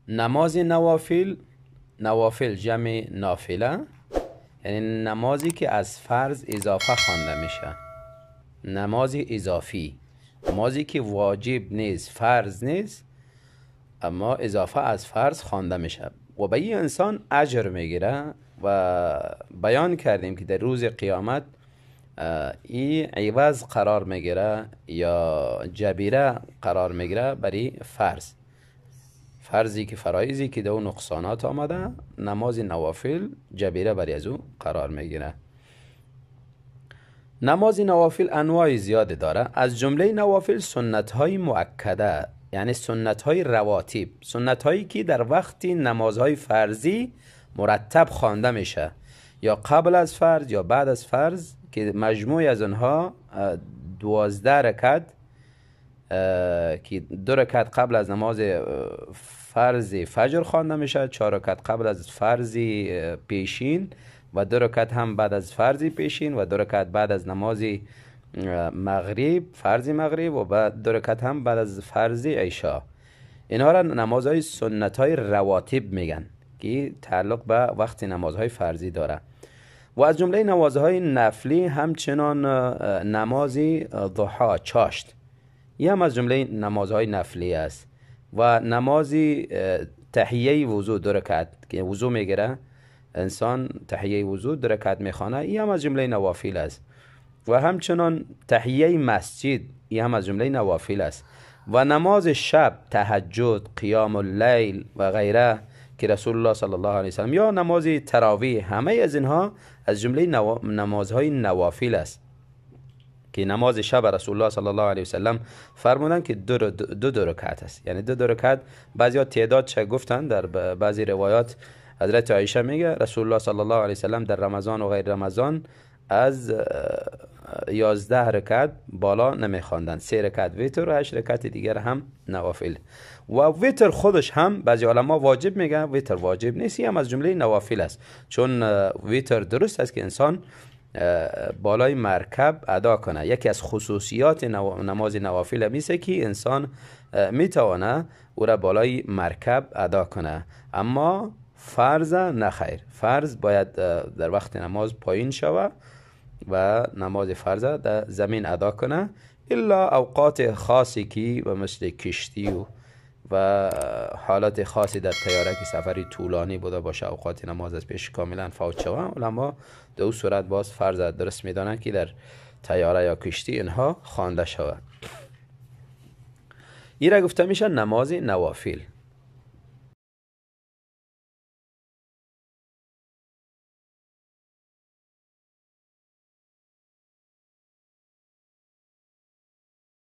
نماز نوافل، نوافل جمع نافله، یعنی نمازی که از فرض اضافه خوانده میشه، نماز اضافی، نمازی که واجب نیست، فرض نیست، اما اضافه از فرض خوانده میشه و به این انسان اجر میگیره. و بیان کردیم که در روز قیامت این عوض قرار میگیره یا جبیره قرار میگیره برای فرض، فرضی که فرایضی که دو نقصانات آمده، نماز نوافل جبیره برای از او قرار میگیره. نماز نوافل انواع زیاد داره. از جمله نوافل سنت های مؤکده، یعنی سنت های رواتب، سنت هایی که در وقت نمازهای فرضی مرتب خوانده میشه، یا قبل از فرض یا بعد از فرض، که مجموع از آنها 12 رکعت که 2 رکعت قبل از نماز فرض فجر خوانده میشه، 4 رکعت قبل از فرض پیشین و 2 رکعت هم بعد از فرض پیشین و 2 رکعت بعد از نماز مغرب، فرض مغرب، و بعد 2 رکعت هم بعد از فرض عشاء. اینها را نمازهای سنت های رواتب میگن که تعلق به وقت نمازهای فرضی داره. و از جمله نمازهای نفلی همچنان نماز ضحا، چاشت، این هم از جمله نمازهای نفلی است. و نماز تحیه وضو، 2 رکعت که وضو میگیره انسان، تحیه وضو 2 رکعت میخوانه، این هم از جمله نوافل است. و همچنان تحیه مسجد، این هم از جمله نوافل است. و نماز شب، تهجد، قیام اللیل و غیره که رسول الله صلی الله علیه وسلم، یا نماز تراویح، همه از اینها از جمله نمازهای نوافل است که نماز شب رسول الله صلی الله علیه وسلم فرمودند که دو رکعت است، یعنی دو رکعت. بعضیا تعداد چه گفتن، در بعضی روایات حضرت عایشه میگه رسول الله صلی الله علیه وسلم در رمضان و غیر رمضان از 11 رکعت بالا نمیخواندن، 3 رکعت ویتر و 8 رکعت دیگر هم نوافل. و ویتر خودش هم بعضی علما واجب میگن، ویتر واجب نیست، هم از جمله نوافل است، چون ویتر درست است که انسان بالای مرکب ادا کنه. یکی از خصوصیات نماز نوافل میسه که انسان میتونه او را بالای مرکب ادا کنه، اما فرض نخیر، فرض باید در وقت نماز پایین شوه و نماز فرض در زمین ادا کنه، الا اوقات خاصی که و مثل کشتی و حالت خاصی در طیاره که سفری طولانی بوده باشه، اوقات نماز از پیش کاملا فوت شوه، علما در او صورت باز فرض درست میدانند که در طیاره یا کشتی اینها خوانده شوه. این را گفته میشه نماز نوافل.